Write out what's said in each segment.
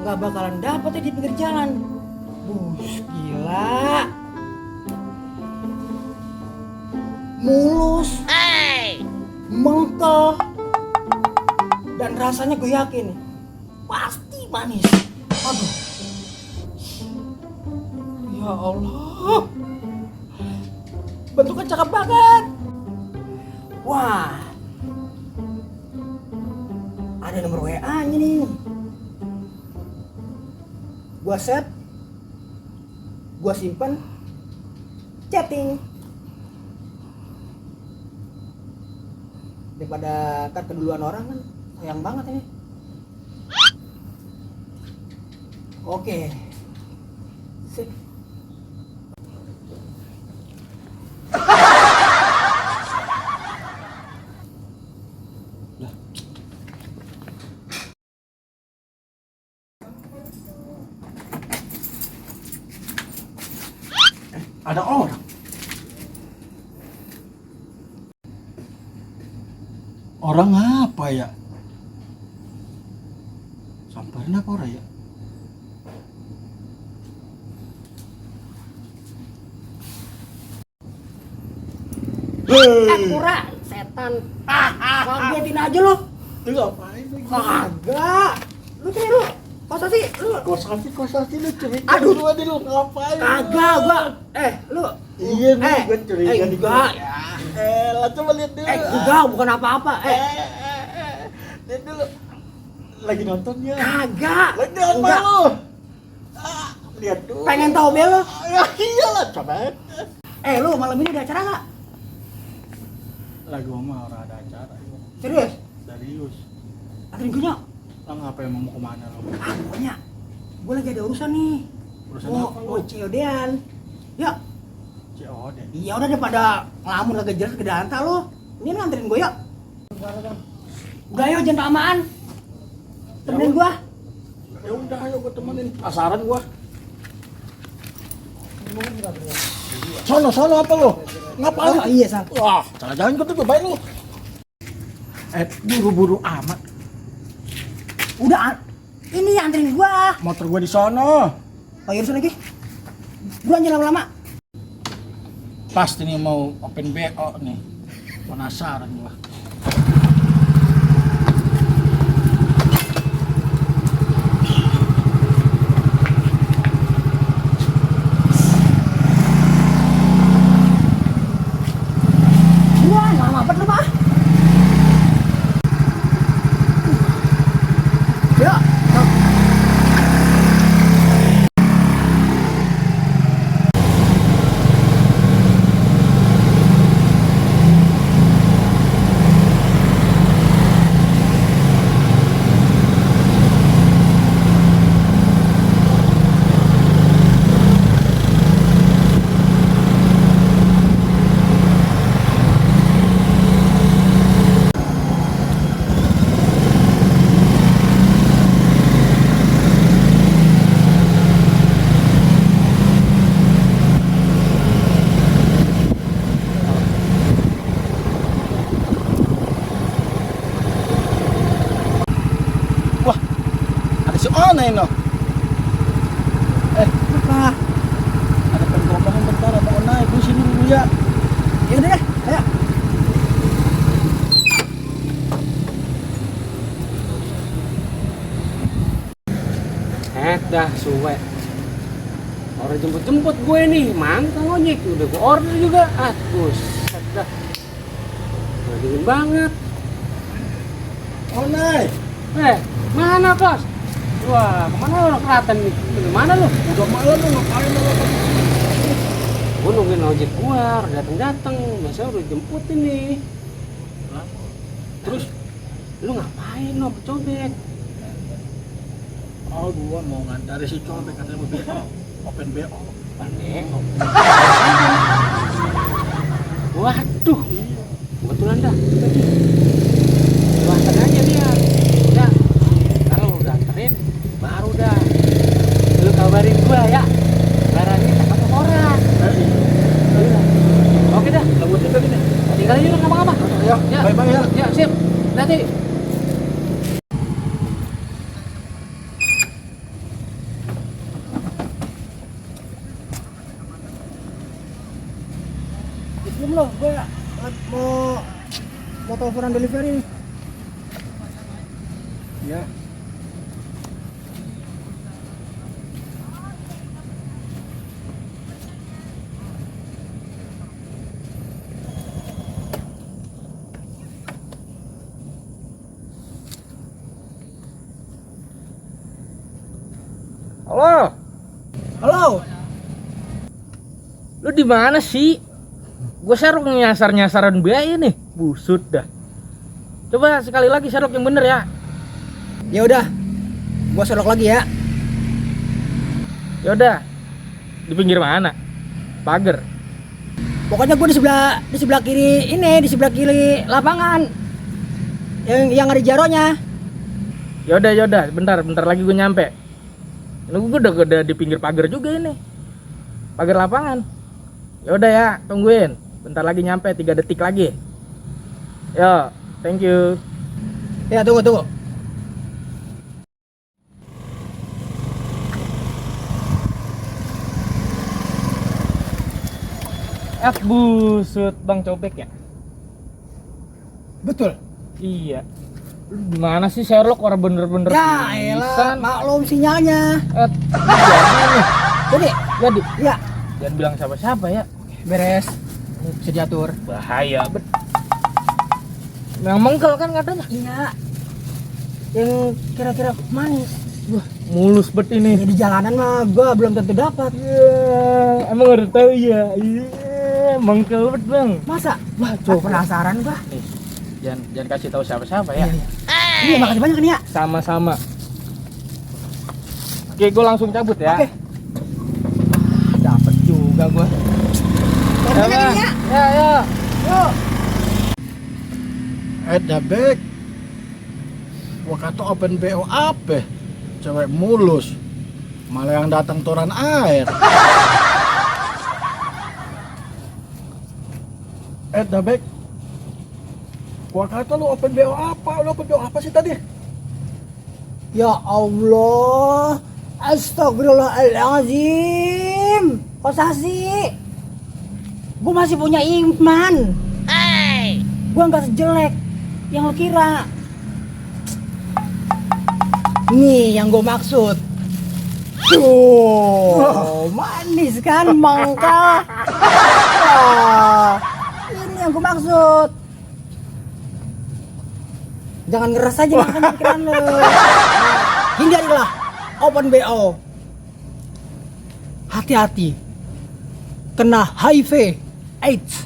nggak bakalan dapet ya di pinggir jalan. Gila. Mulus, mengkel, dan rasanya gue yakin pasti manis. Aduh, ya Allah, bentuknya cakep banget. Wah, ada nomor WA-nya nih. Gua set, gua simpen, chatting. Daripada kan keduluan orang kan sayang banget ini. Oke. Sip. Ada orang. Orang apa ya? Samperin apa orang ya? Pura, setan. Kagetin aja lo. Lu ngapain lagi? Kagak. Lu cari lu. Kosasi, lu. Kosasi lu cerita. Aduh. Lu ada lu ngapain? Kagak gua. Lu. Iya nih, gue curiga di enggak. Lah coba lihat dulu. Enggak, bukan apa-apa. Lihat dulu. Lagi nonton ya? Kagak. Lagi nonton Enggak. lu. Lihat dulu. Pengen tahu bel lo? Ya iyalah, coba. Lu malam ini ada acara enggak? Lagi mah orang ada acara. Serius? Serius. Anterin gue nyok. Lah ngapain mau kemana lo? Pokoknya gue lagi ada urusan nih. Urusan Mau apa lo? COD-an. Ya. COD. Iya udah daripada ngelamun kagak jelas ke danta lo. Ini nganterin gue yuk. Udah yuk jangan kelamaan. Temenin gua. Ya udah ayo gue temenin. Pasaran gua. Sono apa lo? Ngapain? Oh iya Sal. Wah, jangan ikut gue baik lu. Buru-buru amat. Udah ini anterin gua. Motor gua di sono. Oh iya urusan lagi. Gua jangan lama-lama. Pasti nih mau open BO nih. Penasaran gua. Wah, lama banget lu, Pak. Ya. Si Onay no. Apa? Ada penggombangan bentar sama Onay. Gue sini dulu ya. Ya udah deh, ayo. Dah suwe. Orang jemput-jemput gue nih, mantan ojek udah gue order juga. Buset dah. Udah dingin banget. Onay. Mana kos? Wah, kemana lo kelihatan nih? Gimana lo? Udah malam lu ngapain lu? Gue nungguin ojek keluar, dateng-dateng. Biasanya udah jemput ini. Terus, lu ngapain lo bercobek? Oh, gua mau ngantar si cobek katanya mau BO. Open BO. BO. Waduh. Kebetulan dah. Lu antar aja dia. Ya. Kalau udah anterin, baru dah. Lu kabarin gua ya. Barangnya cakep apa orang. Oke dah. Tunggu juga gini. Tinggal aja lu ngapa-ngapa. Ya, bye-bye ya. Ya, sip. Nanti. lo, gue mau teleponan delivery nih. Ya. Halo, Halo, lu di mana sih? Gue serok nyasar-nyasaran biaya nih, busut dah. Coba sekali lagi serok yang bener ya. ya udah, gue serok lagi ya. Yaudah, di pinggir mana? Pagar. Pokoknya gue di sebelah kiri ini, di sebelah kiri lapangan. Yang ada jaronya. Yaudah, bentar lagi gue nyampe. Ini gue udah di pinggir pagar juga ini, pagar lapangan. Yaudah ya, tungguin. Bentar lagi nyampe, 3 detik lagi. Yo, thank you. Ya tunggu. Busut Bang Cobek ya? Betul. Iya. Lu gimana sih Sherlock, orang bener-bener Ya elah, maklum sinyalnya. Jadi, Jadi, ya jangan bilang siapa-siapa ya. beres. Bisa diatur. Bahaya bet. Yang mengkel kan katanya. Iya. Yang kira-kira manis. Wah, mulus bet Ya, ini. di jalanan mah gua belum tentu dapat. Ya, emang udah tahu ya. Iya, mengkel bet bang. Masa? Wah, Coba penasaran gua. Nih, jangan kasih tahu siapa-siapa ya. Iya, makasih banyak nih ya. Sama-sama. Oke, gue langsung cabut ya. Oke. Dapat juga gua. Ya, Makasih banyak nih ya. ya. Yuk. Bek. Gua kata open BO apa? Cewek mulus. Malah yang datang toran air. Bek. Gua kata lu open BO apa? Lu open BO apa sih tadi? Ya Allah. Astagfirullahaladzim. Kosasi. Gua masih punya iman. Gua nggak sejelek yang lo kira. Nih yang gue maksud. Tuh, manis kan mangkal. Wah, ini yang gue maksud. Jangan ngeres aja makan pikiran lo. Hindarilah open BO. Hati-hati. Kena HIV AIDS.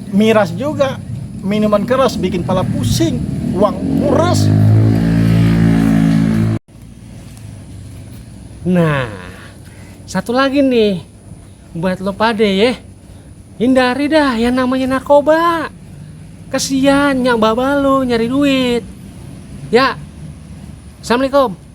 Miras juga. Minuman keras bikin pala pusing. Uang kuras. Nah, satu lagi nih buat lo pade ya. Hindari dah yang namanya narkoba. Kesian nyak baba lo nyari duit. Ya. Assalamualaikum.